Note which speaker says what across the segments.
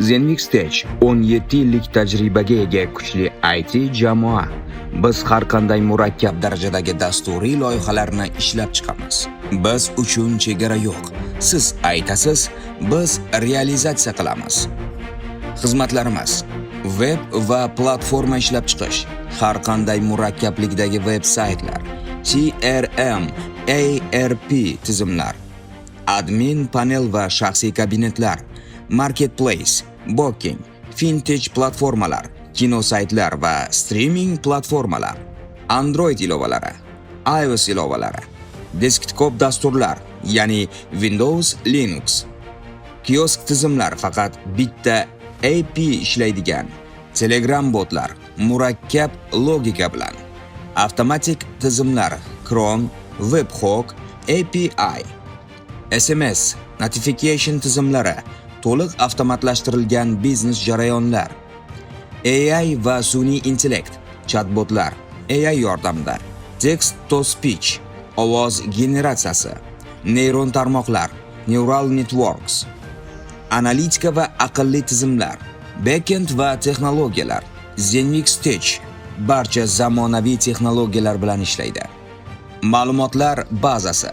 Speaker 1: Zenvix Tech 17 yillik tajribaga ega kuchli IT jamoa. Biz har qanday murakkab darajadagi dasturiy loyihalarni ishlab chiqamiz. Biz uchun chegara yo'q. Siz aytasiz, biz realizatsiya qilamiz. Xizmatlarimiz: web va platforma ishlab chiqish, har qanday murakkablikdagi veb saytlar, CRM, ERP tizimlar, admin panel va shaxsiy kabinetlar, marketplace, booking, fintech platformalar, kino saytlar va streaming platformalar, Android ilovalari, iOS ilovalari, desktop dasturlar, ya'ni Windows, Linux, kiosk tizimlar, faqat bitta API ishlaydigan, Telegram botlar, murakkab logika bilan, avtomatik tizimlar, cron, webhook, API, SMS, notification tizimlari, to'liq avtomatlashtirilgan biznes jarayonlar, AI va sun'iy intellekt, chatbotlar, AI yordamida, text to speech, ovoz generatsiyasi, neyron tarmoqlar, neural networks, analitika va aqlli tizimlar, backend va texnologiyalar. Zenvix Tech barcha zamonaviy texnologiyalar bilan ishlaydi. Ma'lumotlar bazasi: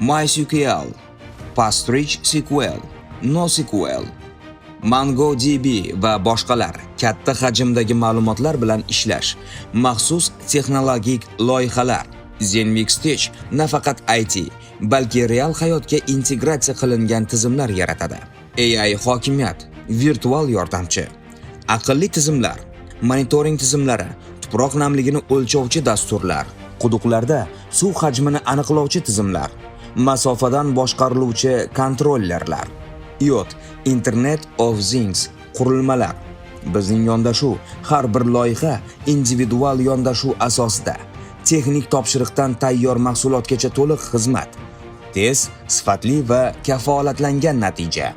Speaker 1: MySQL, PostgreSQL, NoSQL, MongoDB va boshqalar. Katta hajmdagi ma'lumotlar bilan ishlash, maxsus texnologik loyihalar. Zenvix Tech nafaqat IT, balki real hayotga integratsiya qilingan tizimlar yaratadi. AI hokimiyat, virtual yordamchi, aqlli tizimlar, monitoring tizimlari, tuproq namligini o'lchovchi dasturlar, quduqlarda suv hajmini aniqlovchi tizimlar, masofadan boshqariluvchi kontrollerlar, IoT, Internet of Things qurilmalar. Bizning yondashuv: har bir loyiha individual yondashuv asosida, texnik topshiriqdan tayyor mahsulotgacha to'liq xizmat. Tez, sifatli va kafolatlangan natija.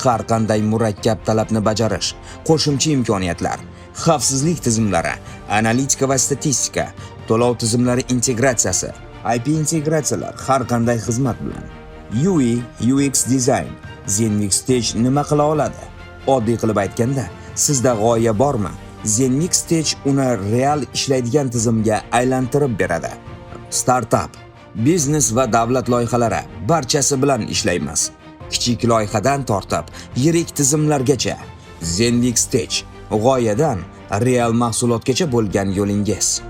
Speaker 1: Har qanday murakkab talabni bajarish, qo'shimcha imkoniyatlar, xavfsizlik tizimlari, analitika va statistika, to'lov tizimlari integratsiyasi, IP integratsiyalar har qanday xizmat bilan. UI, UX dizayn. Zenvix Tech nima qila oladi? Oddiy qilib aytganda, sizda g'oya bormi? Zenvix Tech uni real ishlaydigan tizimga aylantirib beradi. Startap, biznes va davlat loyihalari, barchasi bilan ishlaymiz. Kichik loyihadan tortib yirik tizimlargacha. Zenvix Tech, g'oyadan real mahsulotgacha bo'lgan yo'lingiz.